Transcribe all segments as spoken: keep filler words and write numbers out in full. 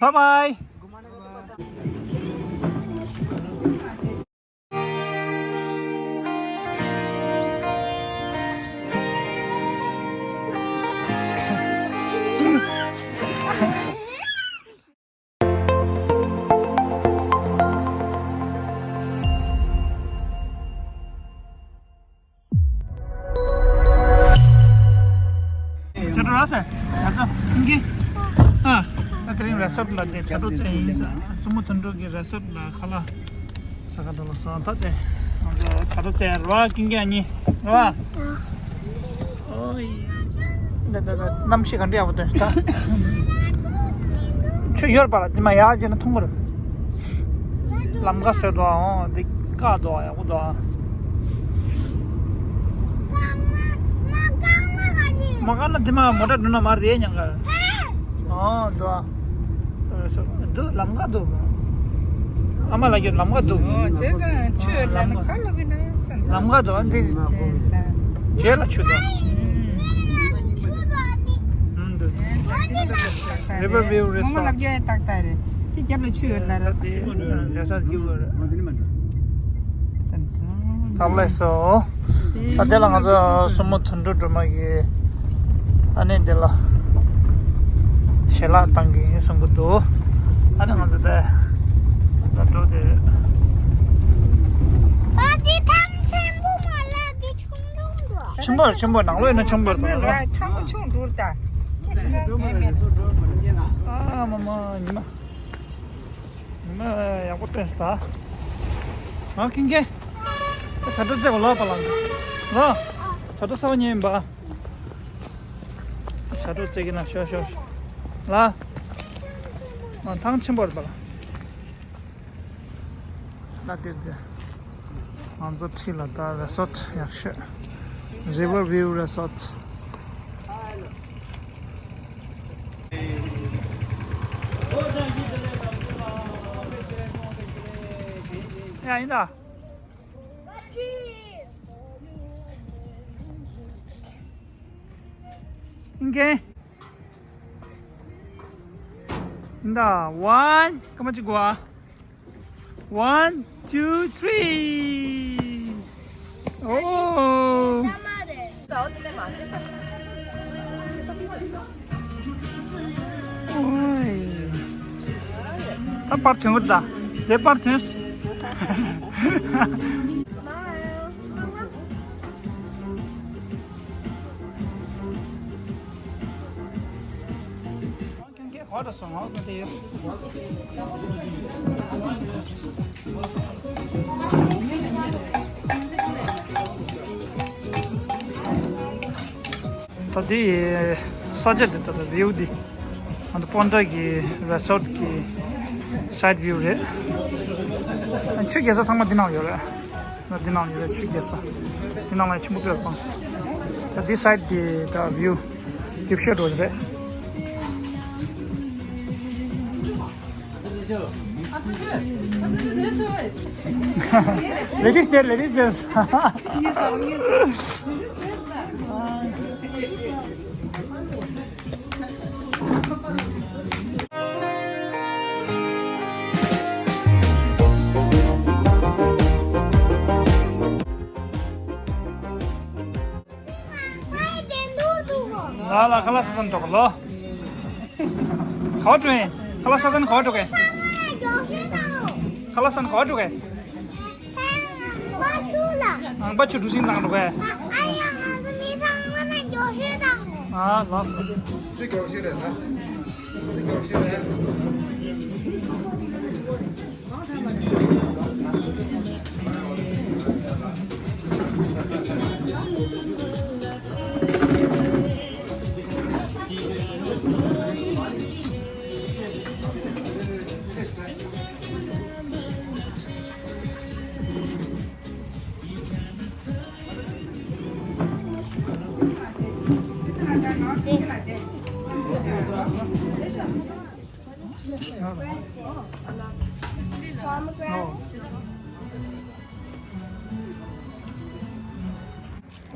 Bye bye. ཆ་འགྲོ་ར་སེ། ང་ཚོ་ཁྱིམ་གྱི། ཨ། ད་དེ་རིང་རེ་སོར་ལ་དེ་ཆ་འགྲོ་རྩེ་ཡིན་ས། སྲུ་མོ་དོན་གྲུབ་ཀྱི་རེ་སོར་ལ་ཁ་ལག་ཟ་ག་འགྲོ་ལ་སོང་། ད་དེ་ང་ཚོ་ཆ་འགྲོ་རྩེ་ར་བ་ཁྱིམ་གྱི་ཨ་ནི་ར་བ། ཨོ་ཡི། འདི་འདི་འདི་གནམ་གཤིས་ག་འདྲ་ཡག་པོ་འདུག་ད། ཆུ་ཡོད་པ་ལ་འདི་མ་ཡག་བྱས་ན་མཐོང་གི་རེད། ལམ་ཁ་བཟོས་འདུག་ཨོ་འདི་བཀག་འདུག་ཡག་པོ་འདུག་མ་བཀག་ན་འདི་མ་མོ་ཊ་འགྲོ་ན་མ་རེད་ཉང་ག་ཨོ་འདུག་འདུག་ལམ་ཁ་འདུག་ཨ་མ་ལགས་ཀྱི་ལམ་ཁ་འདུག་ཨོ་བྱས་ཙང་ཆུ་ཡོད་ལ་ནི་ཁ་ལོ་གི་ན་བསམ། ལམ་ཁ་འདུག་འདི་བྱས་ཙང་རྗེས་ལ་ཆུ་འདུག་ཨུམ་འདུག River view resort. མོ་ལབ་རྒྱུ་ཡ་ཏག་ཏག་རེད། དེ་རྒྱབ་ལ་ཆུ་ཡོད་ལ་ར། དེ་རེ་སོར་ཀྱི་བར་བསམ་སོང་། ཐབ་ལེ་སོ། ད་དེ་ལ་ང་ཚོ་སྲུ་མོ་དོན་གྲུབ་སྒྲོལ་མ་གི་ཨ་ནེ་དེ་ལ་ཞལ་ལག་བཏང་གི་ཡིན་གསུང་གི་འདུག་ཨ་ནེ་ང་ཚོ་དེ་ད་འགྲོ་དེ་རེད། ཨ་དེ་ཐང་ཆེན་པོ་མ་ལ་དེ་ཆུང་ཆུང་འདུག་ཆེན་པོ་རེད། ཆེན་པོ་ནང་ལོགས་ཡིན་ན་ཆེན་པོ་རེད་པ། ཐང་པོ་ཆུང་འདུག་ད། ཨ་མ་མ་ཉི་མ། ཉི་མ་ཡག་པོ་སྟོན་སོང་ད། ང་ཁིན་ཁེ། ད་བྱ་སྒྲོ་རྩེ་བ་ལོག་པ་ལ། ལོ། བྱ་སྒྲོ་ས་བ་ཉན་ཡིན་པ། བྱ་སྒྲོ་རྩེ་གི་ན་ཤོག་ཤོག་ལ། ང་ཐང་ཆེན་པོ་རེད་པ་ལ། ལ་དེར་དེ། ང་ཚོ་ཁྲིད་ལ་ད་རེ་སོར་ཡག་ཤོས། River View Resort. ཡ་ཡིན་ད། ཡིན་གྱི། ཡིན་ད། One. སྐར་མ་གཅིག་དགོས་ཨ། One, two, three. Oh. ད་པར་ཐོན་གི་ད། དེ་པར་ཐོན། ད་དེ་ས་ཆ་འདི་ད་ད་view འདི་ཨ་ད་པོན་ཊ་གི་resort གི་side view རེད། ཆུ་རྐྱལ་ས་ཚང་མ་འདི་ནང་ཡོད་རེད། ང་འདི་ནང་ཡོད་རེད། ཆུ་རྐྱལ་ས་འདི་ནང་ལ་ཆེན་པོ་དཔེ་སྤང་། ད་འདི་side འདི་ད་view རྒྱབ་ཤོད་འགྲོ་རེད། Ladies there, ladies there. ལ་ལ་ཁ་ལག་ཟ་ས་འགྲོ་གི་ལོ། ག་བ་འགྲོ་ཡིན། ཁ་ལག་ཟ་ས་ནི་ག་བ་འགྲོ་གི། ཁ་ལག་ཟ་ས་ནི་ག་བ་འགྲོ་གི། ཨང་པ་ཆུ་གྲུ་གཟིངས་ནང་འགྲོ་གི། ཨ་ལ།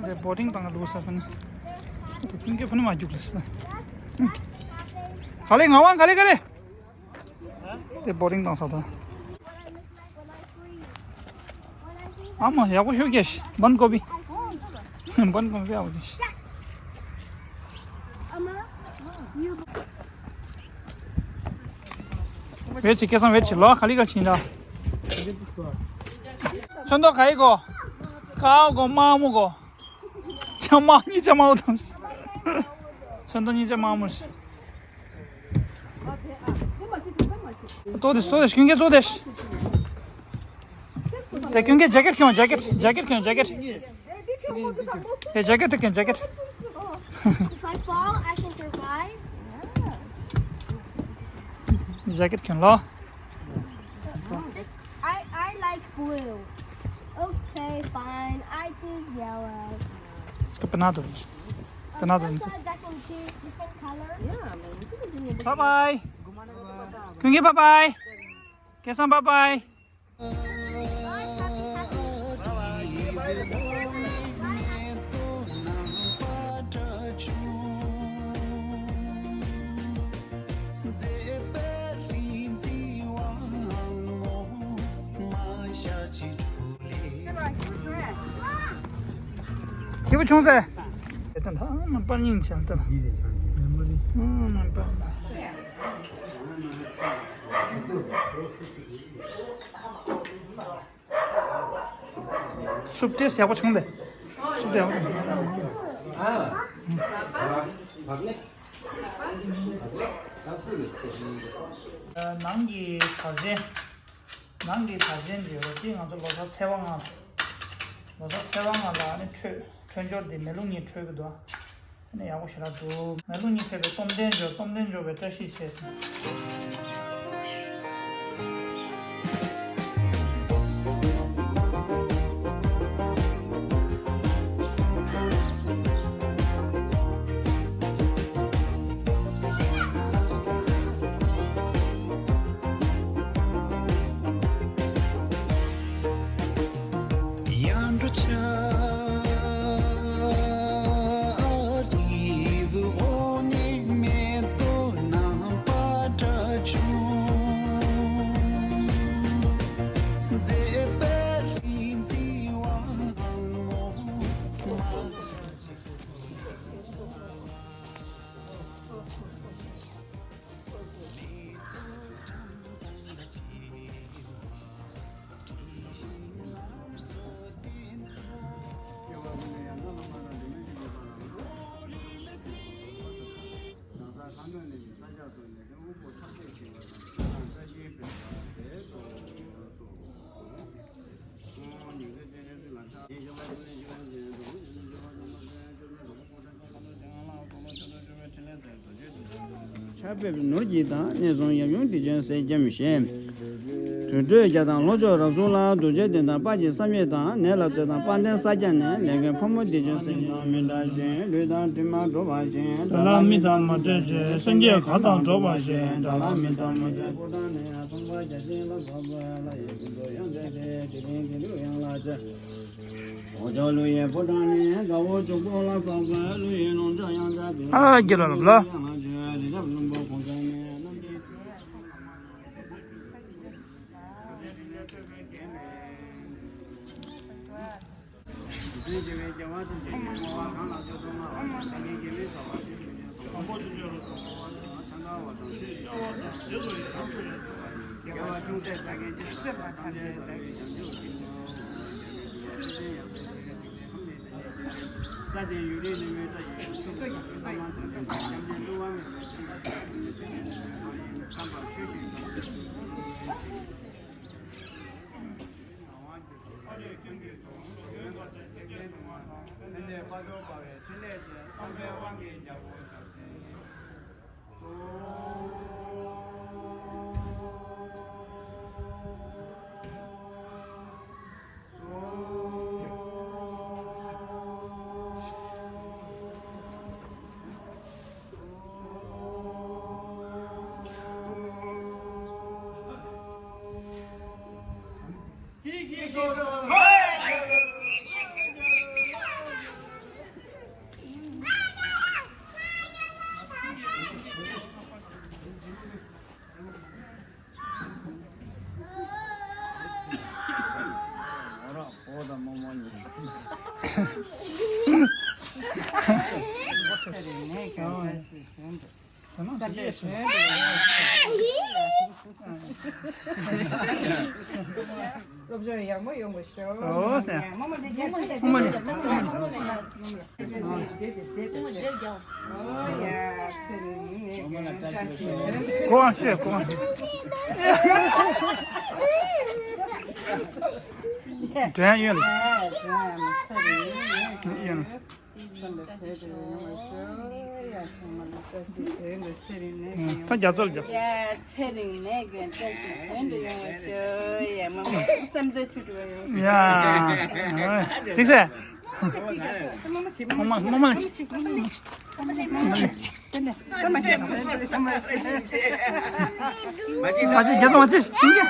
དེ་བོ་ཊིང་བཏང་ག་འགྲོ་ས་ཁོ་ན། དེ་ཀུན་གྱི་ཕུ་ནུ་མ་རྒྱུག་ལ་ས། ག་ལེ་ངག་དབང་ག་ལེ་ག་ལེ། དེ་བོ་ཊིང་བཏང་ས་དང་། ཨ་མ་ཡག་པོ་ཤོད་ཀྱེ། བན་ཀོ་བི། བན་ཀོ་བི་ཡག་པོ་ཀྱེ། ཝེཊ་བྱེད། སྐལ་བཟང་ཝེཊ་བྱེད། ལོ་ག་ལི་ག་ཕྱིན་ད། ཚོན་མདོག་ག་ཡི་གོ། ཀའོ་གོ། དམར་མོ་གོ། ཆ་མ་གཉིས་ཆ་མ་འོ་དམ། ཚོན་མདོག་གཉིས་ཆ་དམར་མོ་རེད། ཏོ་དེ་ཏོ་དེ་ཀུན་གྱི་ཏོ་དེ། དེ་ཀུན་གྱི་ཇེ་ཀེཊ་ཁྱོང་། ཇེ་ཀེཊ་ཇེ་ཀེཊ་ཁྱོང་། ཇེ་ཀེཊ། དེ་ཇེ་ཀེཊ་དེ་ཁྱོང་། ཇེ་ཀེཊ། If I fall, I can survive. ཇེ་ཀེཊ་ཁྱོང་ལོ། I, I like blue. Okay, fine. I choose yellow. སྐུ་པ་ན་དུ། པ་ན་དུ། That's in two different colors. Yeah, I mean, you can do it. Bye bye. ཀུན་གྱི་bye bye. སྐལ་བཟང་bye bye. སྐྱིད་པོ་བྱུང་ཟེར། དེ་ལྟ་ཐ་མ་པར་སྙིང་ཆེན་ལྟ། ཨ་མ་པར། སུབ་ཏེས་ཡག་པོ་བྱུང་སྟེ། སུབ་ཏེ་ཡག་པོ་བྱུང་། ནང་གི་གར་ཆེན། ནང་གི་གར་ཆེན་གྱི་ལོ་གཅིག་ང་ཚོ་ལོ་གསར་ཚེས་པ་ལྔ། ལོ་གསར་ཚེས་པ་ལྔ་ལ་ཨ་ནི་འཕྲོད། འཕྲོད་སྦྱོར་འདི་མེ་རླུང་གཉིས་འཕྲོད་ཀྱི་འདུག་ཨ་ནི་ཡག་པོ་ཞེ་དྲག་འདུག་མེ་རླུང་གཉིས་འཕྲོད་པའི་སྟོབས་ལྡན་འབྱོར། སྟོབས་ལྡན་འབྱོར་བའི་བཀྲ་ཤིས་ཆེ། ཕྱག་ཕེབས་ནོར་གྱིས་དང་། གནས་གསུམ་ཡབ་ཡུམ་སྡིག་ཅན་སེལ་འཇོམས་ཤིང་། དུར་ཁྲོད་རྒྱ་དང་ལྷོ་ཕྱོགས་རབ་གསུམ་ལ། གདུལ་བྱའི་དོན་དང་དཔལ་གྱི་བསམ་ཡས་དང་། ནད་ལ་རྩོད་དང་དཔལ་ལྡན་ས་སྐྱ་ནས། ལས་མགོན་ཕོ་མོ་སྡིག་ཅན་སེལ་འཇོམས་མི་འདྲ་ཞིང་། ལུས་དང་གྲིབ་མ་འགྲོ་བ་ཞིག་དགྲ་ལ་མི་དང་མ་བྲལ་ཞིང་། སེམས་བསྐྱེད་གར་དང་འགྲོགས་པ་ཞིག་དགྲ་ལ་མི་དང་མ་བྲལ། ཨ་རྒྱལ་ལ་ལ། སློབ་སྦྱོང་ཡག་མོ་ཡོང་བ་ཤོག་ཨོ་ཟེར། རྨོ་མོ་ལ་ཨོ་ཡ་ཚེ་རིང་ནས་གོ་བ་ཤེས་གོ་བ། དྲན་ཡོད་ལ། ཡོད་ལ། ད་རྒྱ་མཚོ་ལ་རྒྱབ། ཡ་ཚེ་རིང་ནས་གན་བཀྲ་ཤིས་དོན་དུ་ཡོང་བ་ཤོག་ཡ་མ་མ་བསམ་དོན་འགྲུབ་པ་ཡོང་། ཡ། ཐིག་སེ། རྨོ་མོ་རྨོ་མོ་ལ་ཅིག་མ་བྱེད་རྒྱ་མཚོ་མ་བྱེད་ཡིན་གྱི།